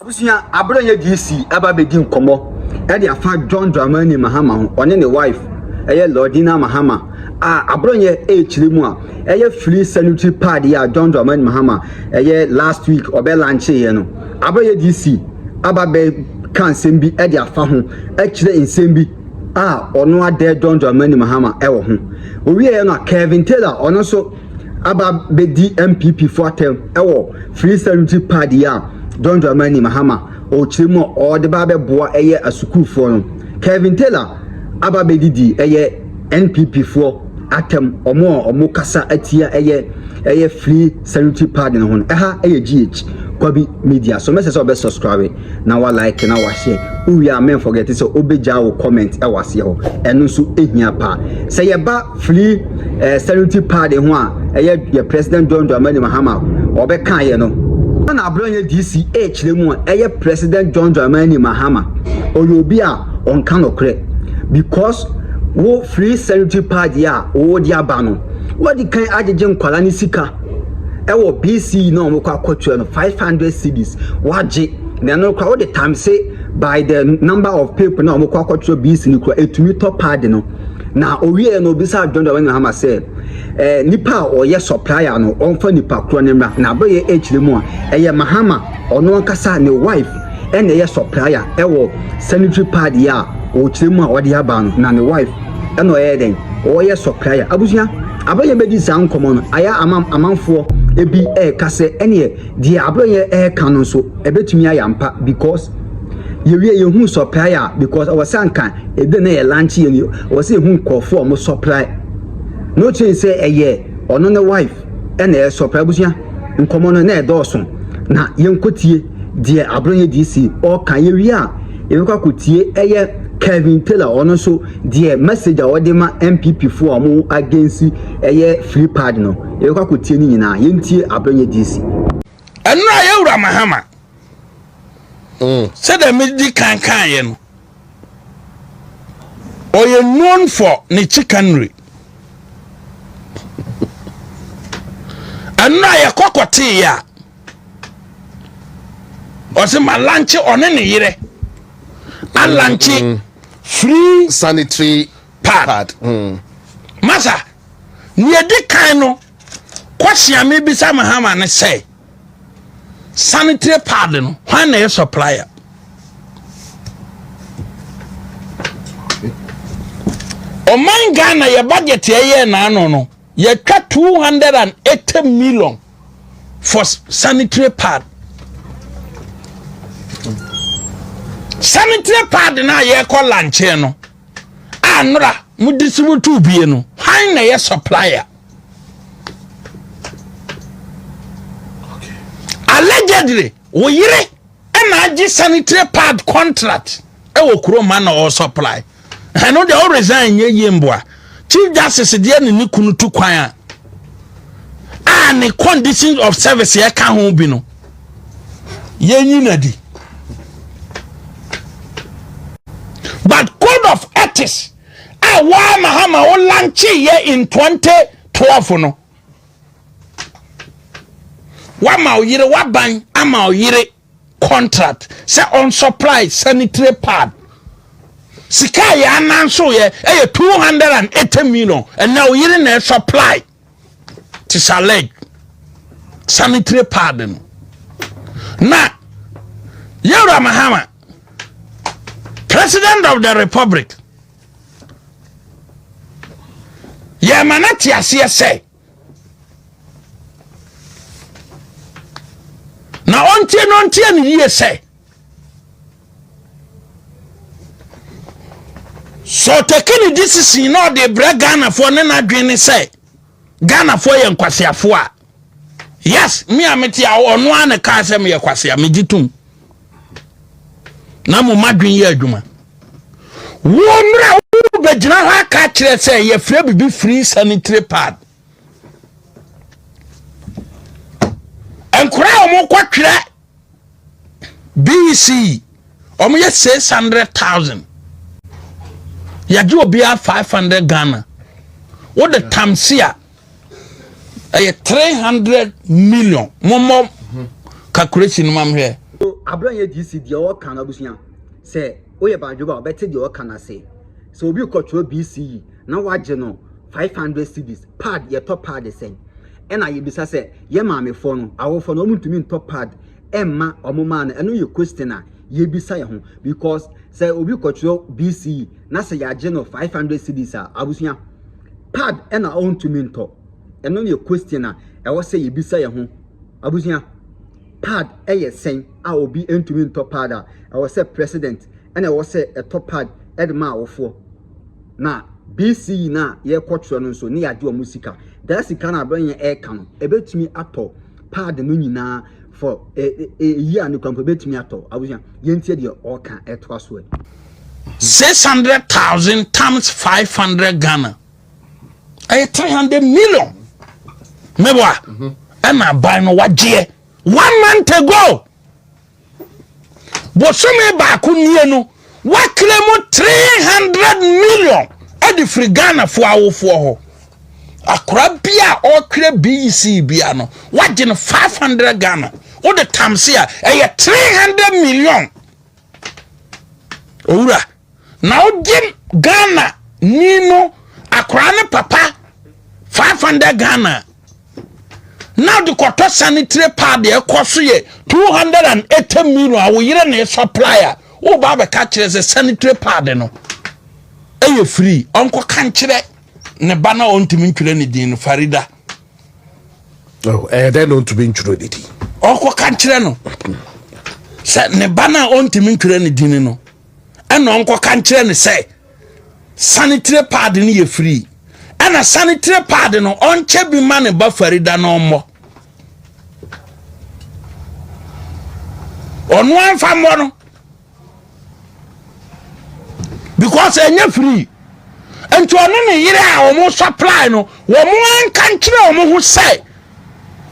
Abusua, abere yɛ DC aba abɛdi nkɔmmɔ de afa John Dramani Mahama ho, ɔne ne wife ɛyɛ Lordina Mahama a aberɛnyɛ ɛrekyerɛ mu a ɛyɛ free sanitary pad yi a John Dramani Mahama ɛyɛ last week ɔbɛ lancheeɛ no, aberɛnyɛ DC aba bɛka nsɛm bi de afa ho ɛkyerɛ nsɛm bi a ɔno adɛ John Dramani Mahama ɛwɔ ho. Owieɛ no a Kevin Taylor ɔno nso aba bɛdi NPP fo atɛm ɛwɔ free sanitary pad yi a John Dramani Mahama ɔkyerɛ mu a ɔde ba abɛboa ɛyɛ asukuufoɔ no. Kevin Taylor aba bɛdidi ɛyɛ NPP foɔ atɛm, ɔmo a ɔmo kasa atia ɛyɛ free sanitary pad no ho no. Ɛha ɛyɛ GH Kwabi Media so, mɛsɛ sɛ ɔbɛ subscribe na wa like na wa share. Wowie a, men forget sɛ wobɛgya wo comment ɛwɔ aseɛ hɔ, ɛno nso ehia paa. Sɛ yɛba free sanitary pad ho a ɛyɛ yɛ President John Dramani Mahama ɔbɛka yɛ no na aberɛnyɛ DC ɛrekyerɛ mu a ɛyɛ President John Dramani Mahama ɔyɛ obi a ɔnka nokorɛ, because wo free sanitary pad yi a wɔde aba no, wɔde kan agyegye nkwalaa ne sika ɛwɔ BECE na wɔn kɔ akɔtua no, 500 cedis wagye na ɛno kora wɔde times by the number of people na wɔn kɔ akɔtua BECE no kora etumi tɔ pad no. Na owie no, obisa John Dramani Mahama sɛ nipa a ɔyɛ supplier no, ɔmfa nipa korɔ ne mmra. Na abɛyɛ akyire mu a ɛyɛ Mahama ɔno ankasa ne wife ɛna ɛyɛ supplier ɛwɔ sanitary pad yi a ɔkyerɛ mu a ɔde aba no, na ne wife ɛna ɔyɛ dɛn ɔyɛ supplier. Abusua, abɛyɛ bɛdi saa nkɔmɔ no ayɛ ama amanfoɔ ebi ɛɛka sɛ ɛneɛ deɛ abɛyɛ ɛɛka no nso ɛbɛtumi ayɛ ampa, because yɛwie yɛhu supplier, because ɔwɔ sɛ anka ebi na yɛ launch yɛ ni, ɔwɔ sɛ yɛhu nkurɔfoɔ a wɔn supply na ɔkyerɛ sɛ ɛyɛ ɔno ne wife ɛna ɛyɛ supply. Abusua, nkɔmɔ no na ɛdɔɔso na yɛnkɔtie deɛ Aberɛnyɛ DC ɔka. Yɛwie a, yɛbɛkɔ akɔtie ɛyɛ Kevin Taylor, ɔno nso deɛ message a ɔde ma NPP foɔ a wɔn against ɛyɛ free pad no. Yɛbɛkɔ akɔtie ne nyinaa. Yɛntie Aberɛnyɛ DC. Ɛno a yɛwura Mahama sɛdeɛ medi kan kaeɛ no, ɔyɛ known for ne chicanery. Ɛno a yɛkɔ kɔteeɛ a ɔsɛ ma launch, ɔne ne yerɛ alaunch free sanitary pad. Pad. Masa, nea di kan no, kɔhyia me bisa Mahama ne sɛ sanitary pad no, hwan na ɛyɛ supplier? Ɔman Ghana yɛ budget ɛyɛ n'ano no, yɛtwa 280 million for sanitary pad. Sanitary pad na yɛkɔ launch no a nnora mo distribute bie no, hwan na ɛyɛ supplier? Allegedly, wo yere ɛna agye sanitary pad contract ɛwɔ kurom ha na ɔwɔ supply. Ɛno deɛ, ɔresign nyɛ yie mboa Chief Justice deɛ ne kunu tu kwan a ne conditions of service yɛka ho bi no, yɛnyi na di. But code of ethics a waa Mahama wo launch yɛ in 2012 no, wama wo yere waban ama wo yere contract sɛ on supply sanitary pad. Sika a yɛ ananso yɛ ɛyɛ 280 million, ɛnna wo yere na supply te salad sanitary pad no. Na yɛwura Mahama, President of the Republic, yɛma no te aseɛ sɛ na ɔntie no, ɔntie no yie sɛ sɛ ɔtake ne decision na ɔde brɛ Ghanafoɔ ne n'adwene ne sɛ Ghanafoɔ yɛ nkwaseafoɔ a, yes, me a mete a ɔno a ne kaa sɛ meyɛ kwasea, megye tom na mo madwene yɛ adwuma. Wo mmerɛ a wobɛgyina hɔ aka kyerɛ sɛ yɛfrɛ biribi free sanitary pad, nkora a wɔkɔtwerɛ BECE, wɔyɛ 600,000, yɛgye obiara 500 Ghana, wode times a ɛyɛ 300 million. Mommɔ calculation no ma mehwɛ. Abronye DC deɛ ɔka no abusua sɛ woyɛ badwoba a ɔbɛte deɛ ɔka no ase. Sɛ obi kɔtwerɛ BCE na wagye no 500 cedis, pad yɛtɔ pad sɛn? Ɛna yɛbisa sɛ yɛ maamefoɔ no, awofoɔ no wɔn ntumi ntɔ pad ɛmma wɔn maa no. Ɛno yɛ question a yɛbisa yɛn ho because sɛ obi kɔtwerɛ BCE na sɛ yɛagye no 500 cedis a abusua pad ɛna ɔntumi ntɔ. Ɛno yɛ question a ɛwɔ sɛ yɛbisa yɛn ho abusua. Pad ɛyɛ sɛn a obi ntumi ntɔ pad a ɛwɔ sɛ president ɛna ɛwɔ sɛ ɛtɔ pad ɛde ma awofoɔ na BCE na yɛkɔtwerɛ no nso ne yɛagye wɔn sika daa sika no abɛn yɛn ɛreka no ɛbɛtumi atɔ pad no nyinaa for ɛyi a ne kwan po ɛbɛtumi atɔ abusua yɛntie deɛ ɔreka ɛtoa so ɛ. 600,000 times 500 Ghana ɛyɛ 300 million meboa ɛna aban no wagyeɛ one month ago bosome baako nie no wakere mu 300 million ɛde firi Ghanafoɔ awofoɔ hɔ. Akora bi a ɔretwerɛ BEC bia no wagye no 500 Ghana wode times a ɛyɛ 300 million owura na wogye Ghana ni no akora ne papa 500 Ghana na wode kɔtɔ sanitary pad ɛkɔ so yɛ 280 million a wo yere na supply a woba abɛka kyerɛ sɛ sanitary pad no ɛyɛ free. Ɔnkɔka nkyerɛ ne ba na ɔntumi ntwerɛ ne din no Farida. Ɛyɛ dɛn na ɔntumi ntwerɛ ne din? Ɔkɔka nkyerɛ no sɛ ne ba no a ɔntumi ntwerɛ ne din no ɛna ɔnkɔka nkyerɛ no sɛ sanitary pad no yɛ free ɛna sanitary pad no ɔnkyɛ bi ma ne ba Farida na ɔmmɔ ɔno amfa mmɔ no because ɛnyɛ free. Nti ɔno ne yere a wɔn supply no wɔn anka nkyerɛ wɔn ho sɛ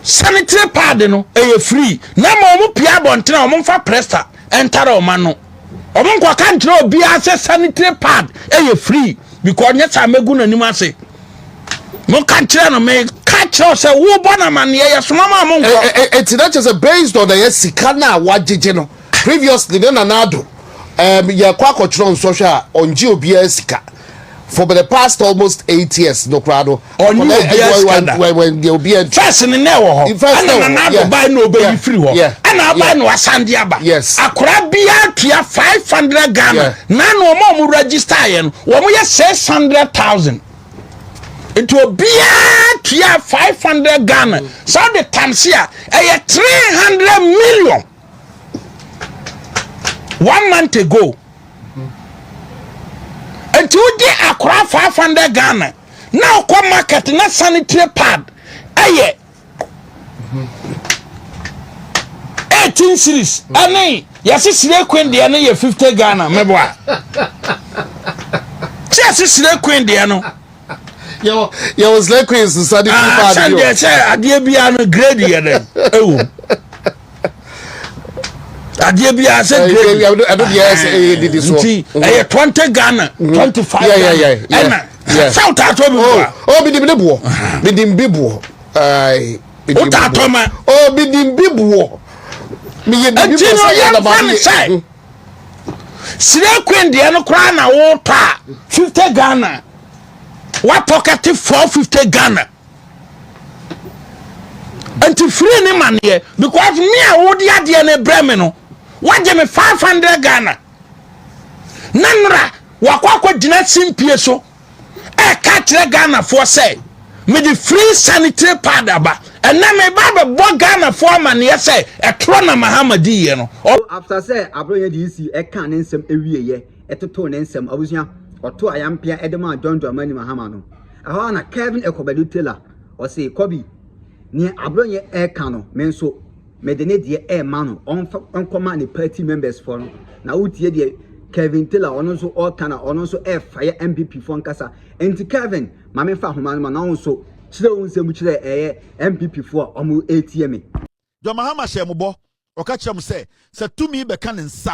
sanitary pad no ɛyɛ free na ma wɔn pia abɔnten a wɔn mfa pressure ɛntare wɔn ano wɔn nkɔka nkyerɛ obiara sɛ sanitary pad ɛyɛ free because nyɛ sɛ amegu n'anim ase. Mo ka nkyerɛ no me ka kyerɛ sɛ wobɔ na amaneɛ yɛ soma ma mo nkɔ. Eti na kyerɛ sɛ based on ɛyɛ sika no a wagyegye no previously ne Nana Addo yɛkɔ akɔtwerɛ nsɔhwɛ a ɔngye obiara sika for the past almost 8 years no koraa no. Ɔnye obiara sika da. Obiara First ne na ɛwɔ hɔ ɛna Nana Addo baa na ɔbɛyi firi hɔ ɛna aban na wasan de aba. Akora biara tua 500 Ghana na na wɔn a wɔn register yɛ no wɔn yɛ 600,000 nti obiara tua 500 Ghana saa de times a ɛyɛ 300 million one month ago. Nti wogye akora 500 Ghana na ɔkɔ market na sanitary pad ɛyɛ 18 cedis ɛne yɛse Slay Queen deɛ no yɛ 50 Ghana mɛboa tí yɛse Slay Queen deɛ no. Yɛwɔ Slay Queens nsa de pad bi o. Sɛdeɛ sɛ adeɛ biara no grade yɛ dɛ ɛwɔ adeɛ biara sɛ grade. Ɛno deɛ ɛsɛ ɛyɛ didi soɔ. Nti ɛyɛ 20 Ghana, 25 Ghana ɛna sɛ wotaatɔ bi boa. Oh, mi di mi ne boɔ, mi di bi boɔ. Wotaatɔ ma. Oh, mi di bi boɔ. Mi yɛ di bi boɔ sɛ yɛ dama mi yɛ. Slay Queen deɛ no koraa na wotɔ a 50 Ghana wapɔkɛte 450 Ghana nti free ne maneɛ because me a wode adeɛ no brɛ me no wagye me 500 Ghana na nnora wakɔ akɔgyina simpie so ɛka kyerɛ Ghanafoɔ sɛ mede free sanitary pad aba. Ɛnɛ meba bɛbɔ Ghanafoɔ amanneɛ sɛ ɛtorɔ na Mahama diiɛ no. After sɛ Abronye DC ɛka ne nsɛm ewieɛ ɛtoto ne nsɛm abusua ɔto ayampea ɛde maa John Dramani Mahama no ɛhɔ na Kevin Ekow Baidoo Taylor ɔse Kɔbi nea Abronye ɛka no me nso mede ne deɛ ɛma no ɔmfa nkɔma ne party members foɔ no na wotie deɛ Kevin Taylor ɔno nso ɔka na ɔno nso ɛfa yɛ NPP foɔ nkasa. Nti Kevin maame fa ahoma no ma na ɔno nso kyerɛ wo nsɛm kyerɛ ɛyɛ NPP foɔ a ɔmo ɛtie me. John Mahama hyɛ mo bɔ ɔka kyerɛ mo sɛ sɛ tumi bɛka ne nsa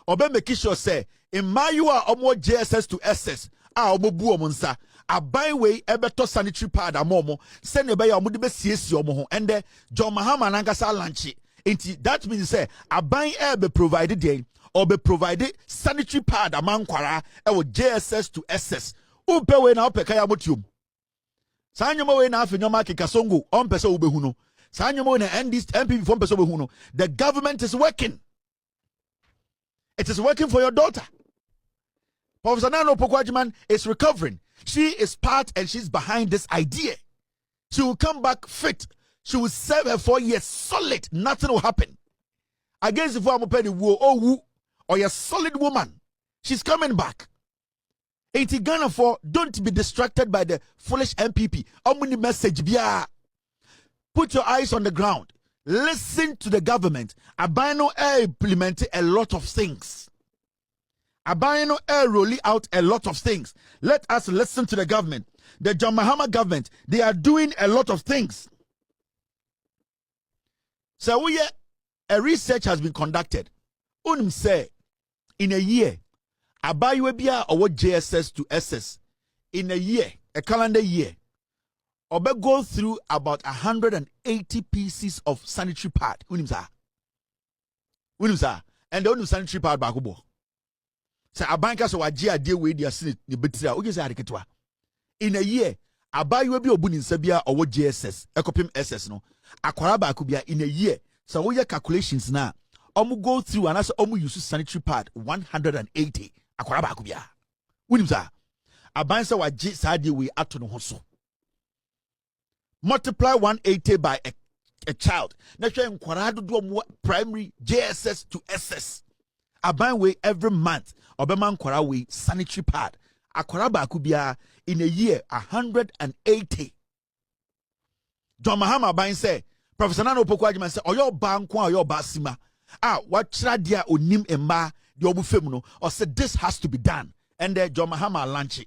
a ɔbɛ make sure sɛ mmaayewa a ɔmo JSS to SS a ɔmo bu ɔmo nsa aban wei ɛbɛtɔ sanitary pad ama ɔmo sɛnea ɛbɛyɛ a ɔmo de bɛsiesie ɔmo ho. Ɛndɛ John Mahama nankasa alaunch. Nti that means sɛ aban ɛɛbɛ provide deɛn? Ɔbɛ provide sanitary pad ama nkwaraa ɛwɔ JSS to SS. Wopɛ wei na wopɛ kaya motuom. Saa nneɛma wei na afei nneɛma akeka songo ɔmpɛ sɛ wobɛhu no. Saa nneɛma wei na ND NPP foɔ mpɛ sɛ wobɛhu no. The government is working. It is working for your daughter. Professor Nana Opoku Agyemang is recovering. She is part and she's behind this idea. She will come back fit. She will serve her 4 years solid. Nothing will happen. Against the former wo oh or a solid woman. She's coming back. Enti Ghanafoɔ, don't be distracted by the foolish NPP. Ɔmo message biaa. Put your eyes on the ground. Listen to the government. Aban no implement a lot of things. Aban no rolling out a lot of things. Let us listen to the government. The John Mahama government, they are doing a lot of things. So we a research has been conducted. Wonim sɛ in a year, abayewa bi a ɔwɔ JSS to SS in a year, a calendar year, ɔbɛ go through about 180 pieces of sanitary pad. Wonim saa? Wonim saa? And the only sanitary pad baako bɔ. Sɛ aban ka sɛ wagye adeɛ wei di ase ne bɛtiri a, wogye sɛ ade ketewa. In a year, abaayewa bi a ɔbu ne nsa bi a ɔwɔ JSS ɛkɔpem SS no, akwara baako bi a in a year, sɛ woyɛ calculations na ɔmo go through anaasɛ ɔmo use sanitary pad 180 akwara baako bi a. Wonim saa? Aban sɛ wagye saa adeɛ wei ato ne ho so. Multiply 180 by a child na hwɛ nkwaraa dodoɔ mu primary JSS to SS. Aban wei, every month ɔbɛma nkwaraa wei sanitary pad, akwaraa baako biara in a year, 180. John Mahama aban sɛ Professor Nana Opoku Agyemang sɛ ɔyɛ ɔbaa nko a ɔyɛ ɔbaa sima a wakyerɛ adeɛ a onim mmaa deɛ ɔmo fam no, ɔsɛ this has to be done. And John Mahama launch.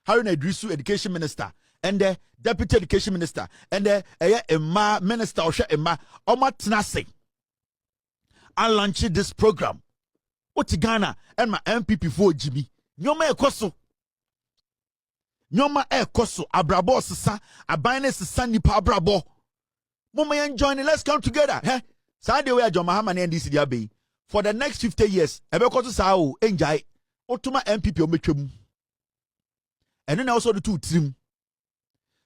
Haruna Idrisu, education minister, and the deputy education minister, and the ɛyɛ mmaa minister ɔhwɛ mmaa, ɔmo atena ase alaunch this program. Wote Ghana ɛma NPP foɔ gyimi. Nneɛma ɛkɔ so, nneɛma ɛkɔ so, abrabɔ sesa, aban ne sesa nipa abrabɔ. Moma yɛn join, let's come together. Hɛ, saa deɛ wei a John Mahama ne NDC de aba yi, for the next 50 years ɛbɛkɔ so saa o. Ɛngyae wotoma NPP a ɔmɛtwa mu. Ɛno na ɛwɔ sɛ ɔde to tirim.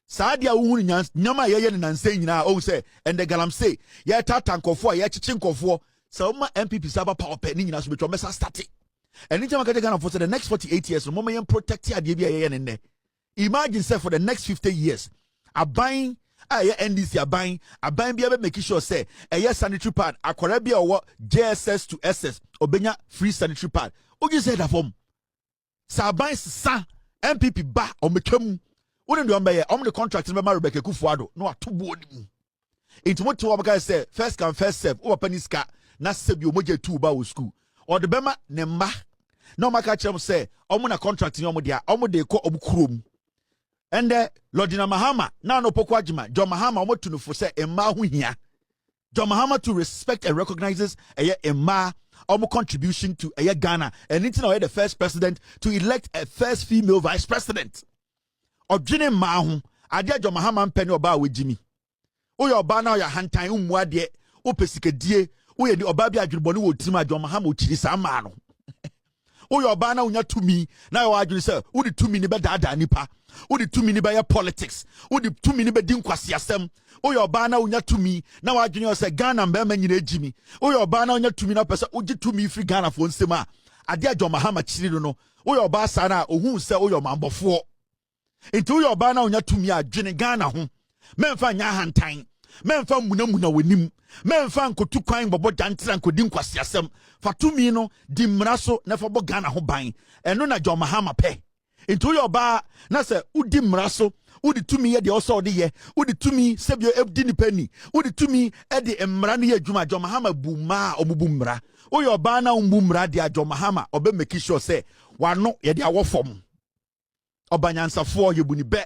Saa deɛ a wohu no, nneɛma a yɛyɛ no nansa nyinaa, ɔhu sɛ ɛndɛ galamsey, yɛtata nkɔfoɔ a yɛkyekye nkɔfoɔ. Sɛ woma NPP sa ba power pɛ, ne nyinaa so bɛtwa, ɔmɛsa start. Ɛno nkyɛn maka kyerɛ Ghanafoɔ sɛ the next 48 years no, moma yɛn protect adeɛ bi a yɛyɛ ne nnɛ. Imagine sɛ for the next 50 years, aban a ɛyɛ NDC aban, aban bi bɛ make sure sɛ ɛyɛ sanitary pad, akwaraa bi a ɔwɔ JSS to SS ɔbɛnya free sanitary pad. Ogye sɛ ɛda fam sɛ aban sesa, NPP ba, ɔmɛtwa mu. Wɔn deɛ ɔmbɛyɛ, ɔmo de contract no bɛma Rebecca Akufo-Addo na wato buo ne mu. Nti mo te hɔ bɛka sɛ first come, first serve. Wo papa ni sika na sɛ bi ɔmo tu ba wɔ school, ɔde bɛma ne mma na ɔmo aka kyerɛ mo sɛ ɔmo na contract ni ɔmo deɛ, ɔmo de kɔ ɔmo kurom. Ɛndɛ Lordina Mahama, Nana Opoku Agyemang, John Mahama, ɔmo tu no fo sɛ mmaa ho hia. John Mahama to respect and recognizes ɛyɛ mmaa ɔmo contribution to ɛyɛ Ghana. Ɛne ti na ɔyɛ the first president to elect a first female vice president. Ɔdwene mmaa ho adeɛ. John Mahama mpɛ ne ɔbaa a wagyi mi. Woyɛ ɔbaa na ɔyɛ ahantan, mmu adeɛ, wopɛ sikadie, woyɛ ni ɔbaa bi adwenebɔne wɔ tirim a, John Mahama okyiri saa mmaa no. Woyɛ ɔbaa na wonya tumi na yɛwɔ adwene sɛ wode tumi ni bɛdaadaa nipa, wode tumi ni bɛyɛ politics, wode tumi ni bɛdi nkwaseasɛm. Woyɛ ɔbaa na wonya tumi na wadwene yɛ sɛ Ghana mmarima nyina agyi mi. Woyɛ ɔbaa na wonya tumi na wopɛ sɛ wogye tumi firi Ghanafoɔ nsɛm a, adeɛ a John Mahama kyiri no, woyɛ ɔbaa saa no a, ohuu sɛ woyɛ ɔmanbɔfoɔ. Nti woyɛ ɔbaa na wonya tumi a, dwene Ghana ho. Mɛmfa nyɛ ahantan, mɛmfa mmunamuna w'anim, mɛmfa nkotu kwan bɔbɔ gyantera nkɔdi nkwaseasɛm. Fa tumi no di mmara so na fa bɔ Ghana ho ban. Ɛno na John Mahama pɛ. Nti woyɛ ɔbaa na sɛ wodi mmara so, wode tumi yɛ deɛ ɔsɛ ɔde yɛ, wode tumi sɛbio di nipa ni, wode tumi de mmara no yɛ adwuma, John Mahama bu mmaa a ɔmo mmara. Woyɛ ɔbaa na wombu mmara deɛ, John Mahama ɔbɛ make sure sɛ wano yɛde awɔ fam. Ɔba nyansafoɔ, yɛbu ne bɛ.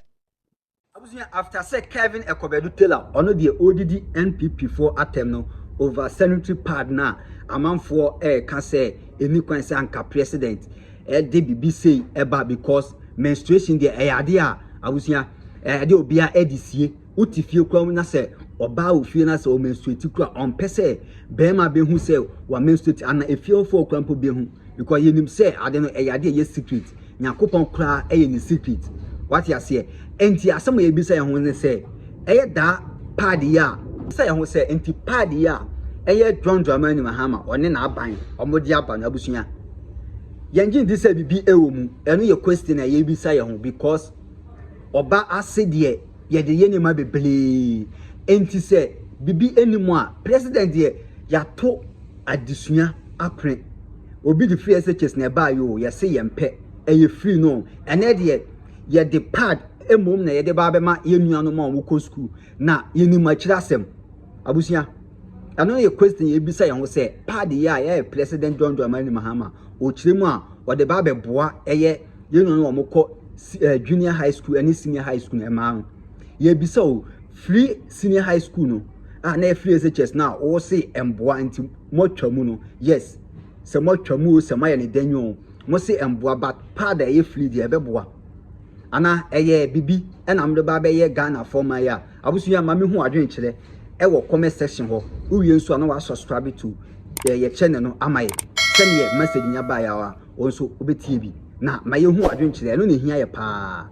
Abusua, after sɛ Kevin Ekow Baidoo Taylor, ɔno deɛ ɔredidi NPP foɔ atɛm no over sanitary pad na amanfoɔ ɛreka sɛ ɛni kwan sɛ anka president ɛde bibi sei ɛba, because menstruation deɛ, ɛyɛ adeɛ a, abusua, ɛyɛ adeɛ obiara ɛde sie. Wote fie kura mu na sɛ Ɔbaa wɔ fie na sɛ ɔmenstruate kura ɔmpɛ sɛ bɛrima bɛhu sɛ wa menstruate ana efiefoɔ kura mpo bɛhu because yɛnim sɛ ade no ɛyɛ ade a ɛyɛ secret. Nyankopɔn koraa ɛyɛ ne secret. Wate aseɛ? Enti asɛm a yɛbisa yɛn ho ne sɛ ɛyɛ daa pad yi a sɛ yɛn ho sɛ nti pad yi a ɛyɛ John Dramani Mahama ɔne n'aban ɔmo de aba no abusua. Yɛn gye ndi sɛ bibi ɛwɔ mu. Ɛno yɛ question a yɛbisa yɛn ho because ɔba ase deɛ yɛde yɛ nneɛma bebree. Enti sɛ bibi anim a president deɛ yɛato adesua apene. Obi de free SHS na ɛbaa yi o yɛse yɛn pɛ ɛyɛ free no ɛnɛ deɛ yɛde pad emom na yɛde ba abɛma yɛn nuanom a wɔkɔ school na yɛnim akyire asɛm abusua. Ɛno yɛ question yɛbisa yɛn ho sɛ pad yi a yɛyɛ President John Dramani Mahama ɔkyerɛ mu a ɔde ba abɛboa ɛyɛ yɛn nuanom a wɔkɔ junior high school ɛne senior high school ɛmaa no. Yɛbisa o free senior high school no a na yɛ free SHS na wɔse mboa nti mɔtwa mu no yes sɛ mɔtwa mu o sɛ moayɛ ne dan o mo se mboa but pad a ɛyɛ free deɛ ɛbɛboa ana ɛyɛ bibi ɛna mo de ba abɛyɛ Ghana fɔma yi a abusua ma mi hu adwenkyerɛ ɛwɔ comment section hɔ. Wowie nso a na wa subscribe to yɛ channel no ama yɛ sɛneɛ message nya baeɛ a wɔn nso wobɛtie bi na ma yɛhu adwenkyerɛ ɛno na ehia yɛ paa.